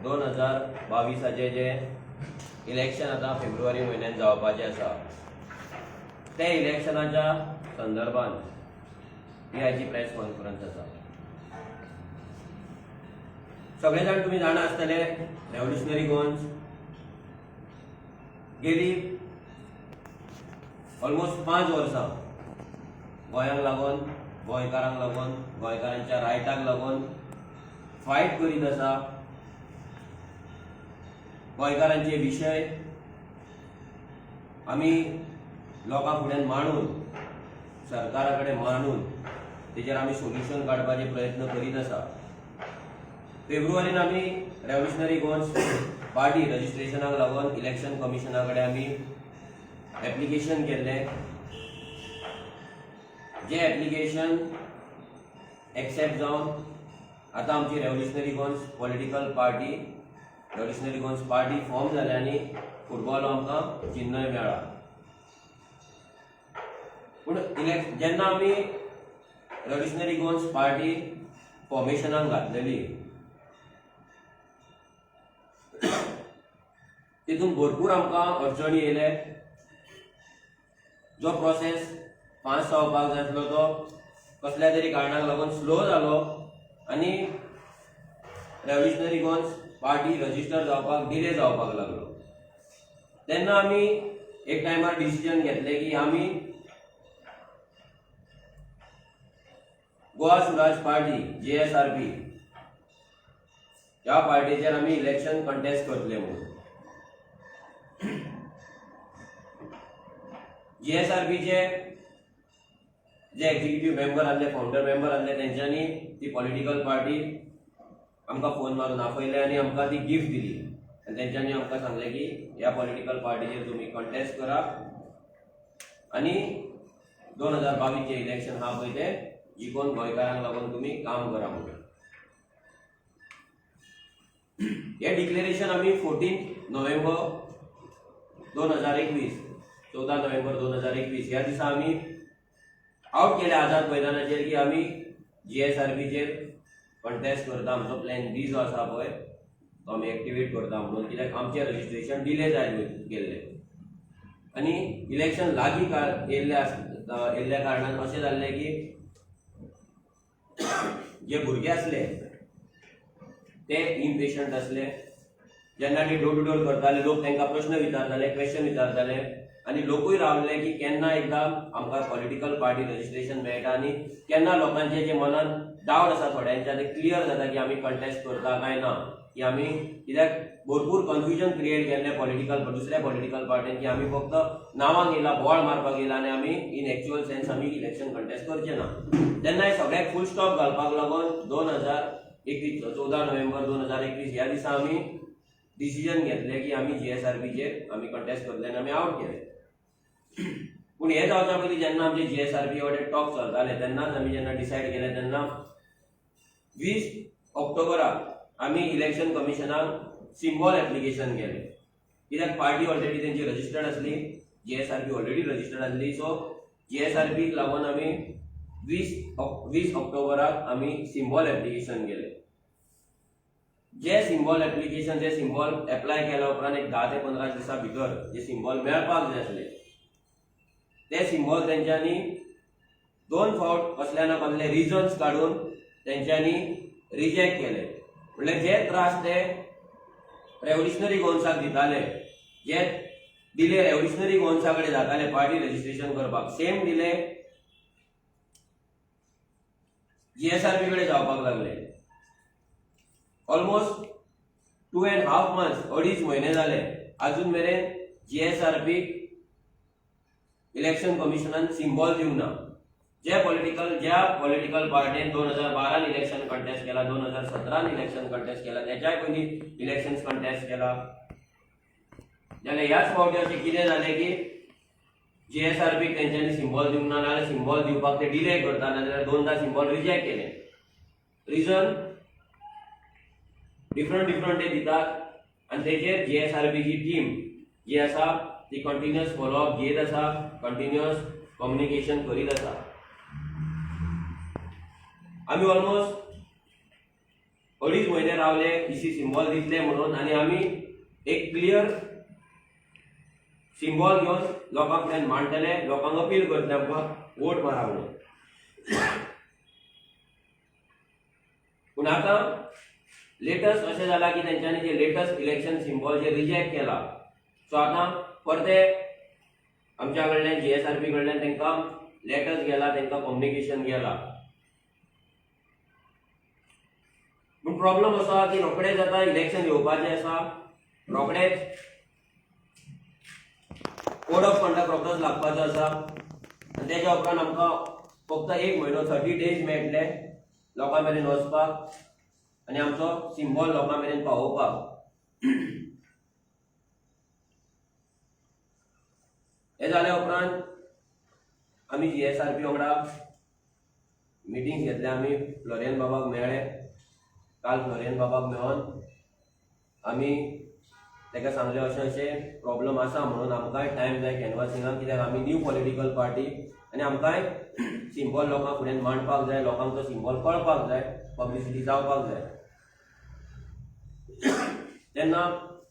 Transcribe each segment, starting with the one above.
2022 जे election आतां फेब्रुवारी म्हयन्यान जावपाचें आसा ते इलेक्शनाच्या संदर्भात ही आयची प्रेस कॉन्फरन्स आसा. सगळे जाण तुमी जाणा आसतले, रेव्होल्युशनरी गोवन्स गेली ऑलमोस्ट 5 वर्सां गोंयांक लागून, गोंयकारांक लागून, गोंयकारांच्या रायटाक लागून फायट करीत आसा. गोंयकारांचे विशय आमी लोकां फुड्यान मांडून, सरकारा कडेन मांडून तेजेर आमी सोल्युशन काडपाचे प्रयत्न करीत आसा. फेब्रुवारीन आमी रेव्होल्युशनरी गोवन्स पार्टी रजिस्ट्रेशनाक लागून इलेक्शन कमिशना कडेन आमी एप्लिकेशन केल्लें, जे एप्लिकेशन एक्सेप्ट जावन आतां आमची revolutionary Goans political party, revolutionary Goans party form जाल्या आनी फुटबॉल आमकां चिन्नय मेळ्ळा. पूण जेन्ना आमी रेव्होल्युशनरी गोवन्स पार्टी फॉर्मेशनाक घातलेली, तितून भरपूर आमकां अडचणी येयले. जो प्रोसेस फास्ट जावपाक जाय आसलो तो कसल्या तरी कारणाक लागून स्लो जालो आनी रेव्होल्युशनरी गोवन्स पार्टी रजिस्टर जावपाक डिले जावपाक लागलो. तेन्ना आमी एक टायमार डिसिजन घेतलें की आमी गोवा स्वराज पार्टी GSRP ह्या पार्टीचेर आमी इलेक्शन कंटेस्ट करतले म्हणून. GSRPचे जे एक्झिक्युटीव मेंबर आसले, फावंडर मेंबर आसले, तेंच्यांनी ती पॉलिटिकल पार्टी आमकां फोन मारून आपयले आनी आमकां ती गिफ्ट दिली आनी तेंच्यांनी आमकां सांगलें की ह्या पॉलिटिकल पार्टीचेर तुमी कंटेस्ट करा आनी 2022 इलेक्शन आहा पळय तें जिखोवन गोंयकारांक लागून तुमी काम करा म्हणून. हें डिक्लेरेशन आमी 14 नोव्हेंबर 2021, 14 नोव्हेंबर 2021 ह्या दिसा आमी आवट केले आझाद मैदानाचेर की आमी GSRPचेर कंटेस्ट करता. आमचो प्लॅन बी जो आसा पळय तो आमी एक्टिवेट करता म्हणून, कित्याक आमचें रजिस्ट्रेशन डिले जायत गेल्लें आनी इलेक्शन लागीं येयल्ल्या कारणान अशें जाल्लें की जे भुरगे आसले ते इम्पेशंट आसले. जेन्ना ते डोर टू डोर करताले, लोक तांकां प्रश्न विचारताले, क्वेश्चन विचारताले आनी लोकूय रावले की केन्ना एकदां आमकां पॉलिटिकल पार्टी रजिस्ट्रेशन मेळटा आनी केन्ना लोकांचे जे मनान डावट आसा थोड्यांच्या ते क्लियर जाता की आमी कंटेस्ट करता काय ना, की आमी कित्याक भरपूर कन्फ्युजन क्रिएट केल्लें पॉलिटिकल दुसऱ्या पॉलिटिकल पार्टीन की आमी फक्त नांवांक येयला, बोवाळ मारपाक येयला आनी आमी इन एक्च्युअल सेन्स आमी इलेक्शन कंटेस्ट करचे ना. तेन्ना हे सगळ्याक फूल स्टॉप घालपाक लागून 2021, 14 नोव्हेंबर 2021 ह्या दिसा आमी डिसिजन घेतलें की आमी GSRPचेर आमी कंटेस्ट करतले आनी आमी आवट केले. पूण हें जावच्या पयलीं जेन्ना आमचे GSRP वटेन टॉक चलताले तेन्नाच आमी जेन्ना डिसायड केलें तेन्ना 20 ऑक्टोबराक आमी इलेक्शन कमिशनाक सिम्बॉल एप्लिकेशन केलें, कित्याक पार्टी ऑलरेडी तेंची रजिस्टर्ड आसली, GSRP already registered आसली. सो GSRPक लागून आमी 20 ऑक्टोबराक आमी सिम्बॉल एप्लिकेशन केलें. जे सिम्बॉल एप्लिकेशन, जे सिम्बॉल एप्लाय केल्या उपरांत एक 10 ते 15 दिसां भितर जे सिम्बॉल मेळपाक जाय आसले ते सिम्बॉल तेंच्यांनी 2 फावट कसल्या ना कसले रिजन्स काडून तेंच्यांनी रिजेक्ट केले. म्हणल्यार जे त्रास ते रेव्होल्युशनरी गोवन्साक दिताले, जे डिले रेव्होल्युशनरी गोवन्सा कडेन जाताले पार्टी रजिस्ट्रेशन करपाक, सेम डिले GSRP कडेन जावपाक लागले. ऑलमोस्ट 2.5 मंथ्स, 2.5 म्हयने जाले, अजून मेरेन GSRP election कमिशनान सिम्बॉल दिवंक ना. जे पॉलिटिकल ज्या पॉलिटिकल पार्टीन 2012 इलेक्शन कंटेस्ट केला, 2017 इलेक्शन कंटेस्ट केला, त्याच्याय पयलीं इलेक्शन कंटेस्ट केला, जाल्यार ह्याच फावटी अशें कितें जालें की GSRP तेंच्यांनी सिम्बॉल दिवंक ना, नाजाल्यार सिम्बॉल दिवपाक ते डिले करता, नाजाल्यार 2दा सिम्बॉल रिजेक्ट केले. रिजन डिफरंट डिफरंट ते दितात आनी तेजेर GSRPची टीम जी आसा ती कंटिन्युअस फॉलोअप घेत आसा, कंटिन्युअस कम्युनिकेशन करीत आसा. आमी ऑलमोस्ट अडीच म्हयने रावले इसी सिंबॉल दितले म्हणून आनी आमी एक क्लियर सिंबॉल घेवन लोकां फुड्यान मांडटले, लोकांक अपील करतले आमकां वोट मारा म्हणून. पूण आतां लेटस्ट अशें जालां की तेंच्यांनी जे लेटस्ट इलेक्शन सिंबॉल जे रिजेक्ट केला, सो आतां परते आमच्या कडल्यान जीएसआरपी कडल्यान तांकां लेटर्स गेला, तांकां कम्युनिकेशन गेला. पूण प्रॉब्लम असो आहा की रोखडेच आतां इलेक्शन येवपाचें आसा, रोखडेच कोड ऑफ कंडक्ट रोखडोच लागपाचो आसा आनी तेच्या उपरांत आमकां फक्त एक म्हयनो 30 डेज मेळटले लोकां मेरेन वचपाक आनी आमचो सिंबॉल लोकां मेरेन पावोवपाक. हें जाल्या उपरांत आमी जीएसआरपी वांगडा मिटींग्स घेतल्या, आमी फ्लोरियन बाबाक मेळ्ळे. काल फ्लोरियन बाबाक मेळोन आमी ताका सांगलें अशें अशें प्रॉब्लम आसा म्हणून आमकांय टायम जाय कॅनवासिंगाक, कित्याक आमी न्यू पॉलिटिकल पार्टी आनी आमकांय सिंबॉल लोकां फुड्यान मांडपाक जाय, लोकांक तो सिंबॉल कळपाक जाय, पब्लिसिटी जावपाक जाय. तेन्ना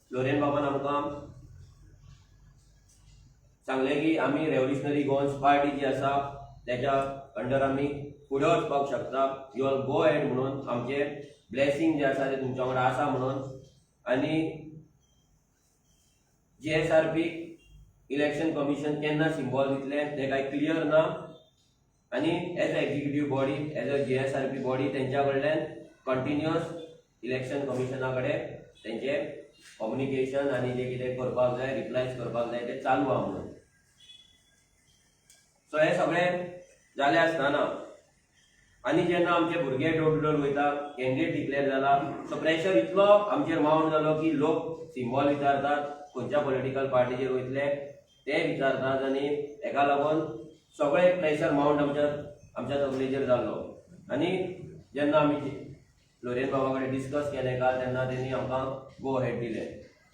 फ्लोरियन बाबान आमकां सांगलें की आमी रेव्होल्युशनरी गोवन्स पार्टी जी आसा तेच्या अंडर आमी फुडें वचपाक शकता, you all go ahead म्हणून आमचे ब्लेसिंग जे आसा ते तुमच्या वांगडा आसा म्हणून. आनी जीएसआरपी इलेक्शन कमिशन केन्ना सिंबॉल दितले ते कांय क्लियर ना आनी as a executive body, as a GSRP body तेंच्या कडल्यान कंटिन्युअस इलेक्शन कमिशना कडेन तेंचे कम्युनिकेशन आनी जे कितें करपाक जाय, रिप्लायज करपाक जाय ते चालू आहा म्हणून. सो हें सगळें जालें आसतना आनी जेन्ना आमचे भुरगे डोर टू डोर वयता, कॅन्डिडेट डिक्लेअर जाला, सो प्रेशर इतलो आमचेर माउंट जालो की लोक सिंबॉल विचारतात, खंयच्या पॉलिटिकल पार्टीचेर वयतले ते विचारतात आनी हेका लागून सगळें प्रेशर माउंट आमच्या आमच्या तकलेचेर जाल्लो. आनी जेन्ना आमी फ्लोरियन बाबा कडेन डिस्कस केलें काल, तेन्ना तेणी आमकां गो अहेड दिलें.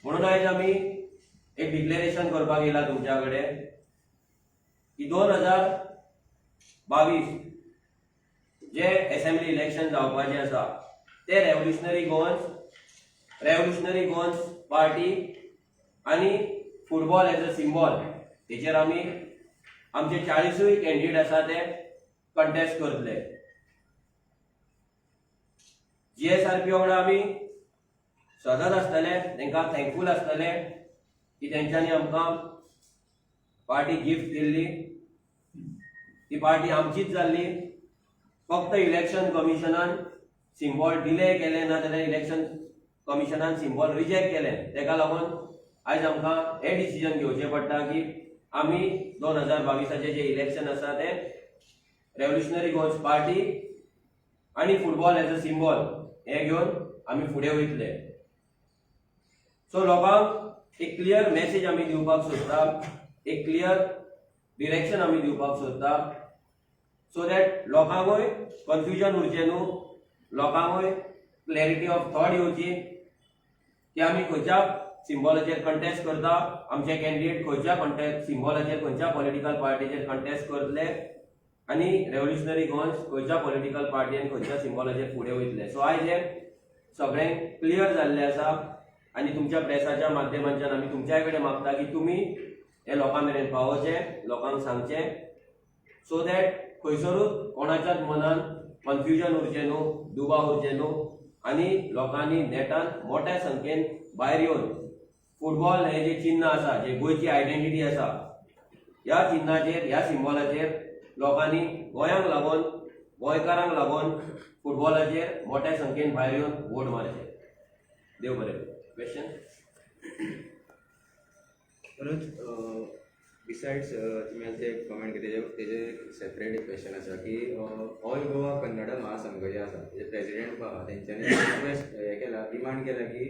म्हणून आयज आमी एक डिक्लेरेशन करपाक येयला तुमच्या कडेन की 2022 जे असेंब्ली इलेक्शन जावपाचें आसा ते रेव्होल्युशनरी गोवन्स पार्टी आनी फुटबॉल एज अ सिंबॉल हेचेर आमी आमचे 40 कॅन्डिडेट आसा ते कंटेस्ट करतले. जीएसआरपी वांगडा आमी सदांच आसतले, तांकां थँकफूल आसतले की तेंच्यांनी आमकां पार्टी गिफ्ट दिल्ली, ती पार्टी आमचीच जाल्ली. फक्त इलेक्शन कमिशनान सिंबॉल डिले केले ना जाल्यार इलेक्शन कमिशनान सिंबॉल रिजेक्ट केले, तेका लागून आयज आमकां हें डिसिजन घेवचें पडटा की आमी 2022 जे इलेक्शन आसा ते रेव्होल्युशनरी गोवन्स पार्टी आनी फुटबॉल एज अ सिंबॉल हें घेवन आमी फुडें वयतले. सो लोकांक एक क्लियर मॅसेज आमी दिवपाक सोदता, एक क्लियर डिरेक्शन आमी दिवपाक सोदता, सो that लोकांकूय कन्फ्युजन उरचें न्हू, लोकांकूय क्लॅरिटी ऑफ थॉट येवची की आमी खंयच्या सिंबॉलाचेर कंटेस्ट करता, आमचे कॅन्डिडेट खंयच्या कंटेस्ट सिंबॉलाचेर, खंयच्या पॉलिटिकल पार्टीचेर कंटेस्ट करतले आनी रेव्होल्युशनरी गोवन्स खंयच्या पॉलिटिकल पार्टी आनी खंयच्या सिंबॉलाचेर फुडें वयतले. सो आयज हें सगळें क्लियर जाल्लें आसा आनी तुमच्या प्रेसाच्या माध्यमांच्यान आमी तुमच्याय कडेन मागता की तुमी हे लोकां मेरेन पावोवचें, लोकांक सांगचें, सो that खंयसरूच कोणाच्याच मनान कन्फ्युजन उरचें न्हू, दुबाव उरचें न्हू आनी लोकांनी नेटान मोठ्या संख्येन भायर येवन फुटबॉल हें जें चिन्न आसा, जे गोंयची आयडेंटिटी आसा, ह्या चिन्नाचेर, ह्या सिंबॉलाचेर लोकांनी गोंयांक लागून, गोंयकारांक लागून फुटबॉलाचेर मोठ्या संख्येन भायर येवन वोट मारचे. देव बरें. क्वेश्चन. मनोज, बिसायड्स तुमी आतां जे कमेंट केले तेजे सेपरेट एक क्वेश्चन आसा की ऑल गोवा कन्नडा महासंघ जे आसा तेजे प्रेसिडेंट आहा तेंच्यांनी रिक्वेस्ट हें केला, डिमांड केला की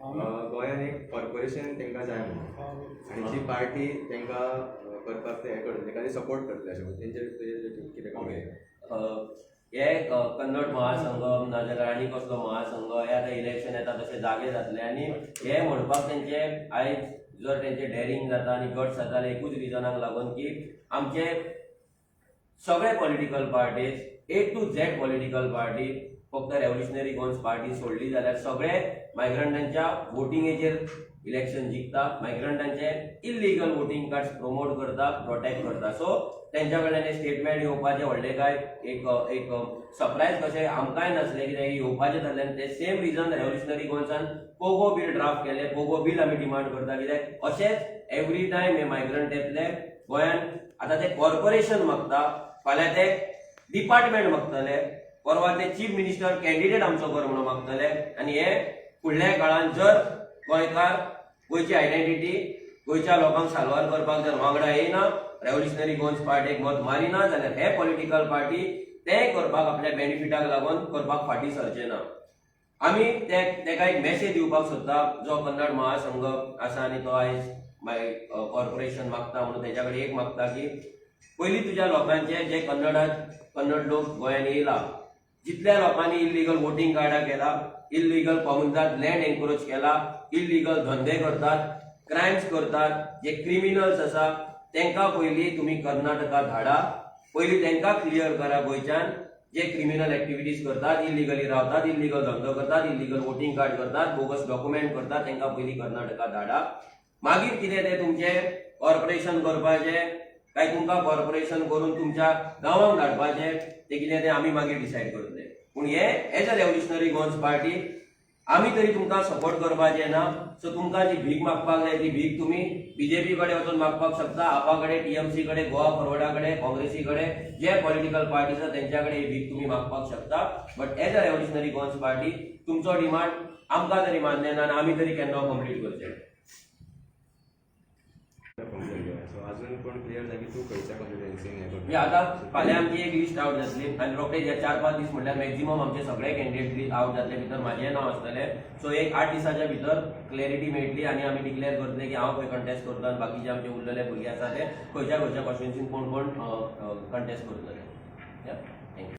गोंयान एक कॉर्पोरेशन तांकां जाय म्हणून आनी जी पार्टी तांकां करपाक ते हें करतले, ताका ते सपोर्ट करतले अशें म्हणून तेंचे तेजेर कितें कमेंट? हे कन्नड महासंघ नाजाल्यार आनी कसलो महासंघ हे आतां इलेक्शन येता तशे जागे जातले आनी हे म्हणपाक तेंचे आयज जर तेंचे डेरिंग जाता आनी गट्स जाता जाल्यार एकूच रिजनाक लागून की आमचे सगळे political parties, A to Z political party फक्त रेव्होल्युशनरी गोवन्स पार्टी सोडली जाल्यार सगळे मायग्रंटांच्या वोटिंगेचेर इलेक्शन जिखता, मायग्रंटांचे इलिगल वोटींग कार्ड्स प्रमोट करता, प्रोटेक्ट करता. सो तेंच्या कडल्यान स्टेटमेंट येवपाचें व्हडलें काय एक एक सरप्रायज कशें आमकांय नासलें, कित्याक येवपाचें जाल्लें. ते सेम रिजन रेव्होल्युशनरी गोवन्सान पोगो बील ड्राफ्ट केले. पोगो बील आमी डिमांड करता, कित्याक अशेंच एवरी टायम हे मायग्रंट येतले गोंयान. आतां ते कॉर्पोरेशन मागता, फाल्यां ते डिपार्टमेंट मागतले, परवा ते चीफ मिनिस्टर कॅन्डिडेट आमचो कर म्हणून मागतले. आनी हे फुडल्या काळान जर गोंयकार गोंयची आयडेंटिटी, गोंयच्या लोकांक साल्वार करपाक जर वांगडा येयना, रेव्होल्युशनरी गोवन्स पार्टीक मत मारिना जाल्यार हे पॉलिटिकल पार्टी ते करपाक, आपल्या बेनिफिटाक लागून करपाक फाटीं सरचे ना. आमी ते तेका एक मेसेज दिवपाक सोदता, जो कन्नड महासंघ आसा आनी तो आयज मागीर कॉर्पोरेशन मागता म्हणून तेच्या कडेन एक मागता की पयलीं तुज्या लोकांचे, जे कन्नडात, कन्नड लोक गोंयांत येयला, जितल्या लोकांनी इल्लिगल वोटींग कार्डां केला, इल्लिगल कॉमुनिदाद लँड एनक्रोच केला, इल्लिगल धंदे करतात, क्रायम्स करतात, जे क्रिमिनल्स आसा, तांकां पयलीं तुमी कर्नाटका धाडा. पयलीं तांकां क्लियर करा गोंयच्यान, जे क्रिमिनल एक्टिविटीज करतात, इलिगली रावतात, इलिगल धंदो करतात, इलिगल वोटींग कार्ड करतात, बोगस डॉक्युमेंट करतात, तांकां पयलीं कर्नाटका धाडा. मागीर कितें तें तुमचें कॉर्पोरेशन करपाचें काय तुमकां कॉर्पोरेशन करून तुमच्या गांवांक धाडपाचें, तें कितें तें आमी मागीर डिसायड करतले. पूण हे as a Revolutionary Goans Party आमी तरी तुमकां सपोर्ट करपाचें ना. सो तुमकां जी भीक मागपाक जाय ती भीक तुमी बीजेपी कडेन वचून मागपाक शकता, आपा कडेन, टीएमसी कडेन, गोवा फॉरवर्डा कडेन, काँग्रेसी कडेन, जे पॉलिटिकल पार्टी आसा तेंच्या कडेन ही भीक तुमी मागपाक शकता. But as a Revolutionary Goans Party तुमचो डिमांड आमकां तरी मान्य ना आनी आमी तरी केन्ना कंप्लीट करचे. सो अजून कोण क्लियर जाय की तूं खंयच्या कॉन्स्टिट्युएन्सीन हें म्हणजे आतां फाल्यां आमची एक लिस्ट आवट जातली आनी रोखडे जे 4-5 दीस म्हटल्यार मॅक्झिमम आमचे सगळे कॅन्डिडेट आवट जातले, भितर म्हाजें नांव आसतलें. सो एक 8 दिसाच्या भितर क्लॅरिटी मेळटली आनी आमी डिक्लेअर करतले की हांव खंय कंटेस्ट करता आनी बाकीचे आमचे उरलेले भुरगे आसा ते खंयच्या खंयच्या कॉन्स्टिट्युएन्सीन कोण कोण कंटेस्ट करतले. Thank you.